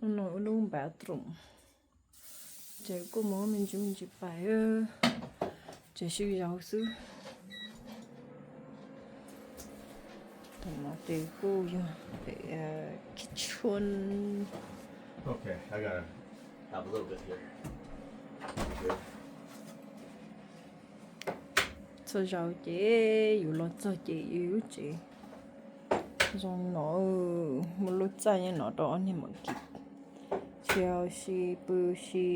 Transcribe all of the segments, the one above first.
No ua lub bathroom. Ces kuj muab me ntsis me ntsis pais, ces sib zau xwb. Tam no ces kuj yog pem kitchen. Txog zaus ces yus los txog ces yus lub tsev zoo no, muaj lub txaj nyob no rau ob niag mam kis, txhia si pw si.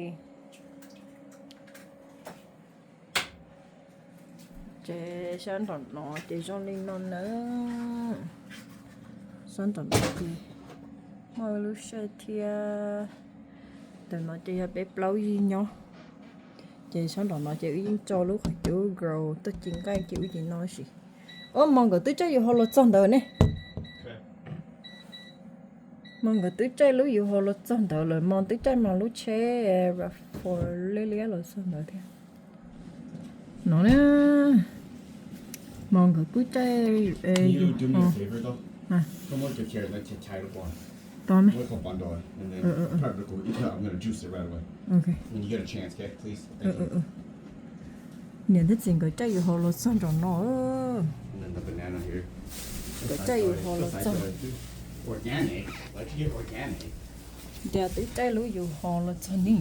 Ces sab nraum no ces zoo li no na. Sab nraum no ces muaj lub sij thiab. Ntawm no ces yog peb plaub yig nyob. Ces sab nraum no ces wb yeej tso lub qhov cub grow tuaj ci nqaij ces wb ci no sis. Ob, Mos nkawd twb caij yus hauv los txog ntawd ne. Mos nkawd twb caij lub yus hauv los txog ntawd lawm, Mos twb caij Mos lub tsheb rav fo liab liab los txog ntawd thiab. No na, Mos nkawd twb caij yus hauv. Tau me. Niam thiab txiv nkawd caij yus hauv los txog nraum no. Nkawd caij yus hauv los txog. Tias twb caij lub yus hauv los txog ne.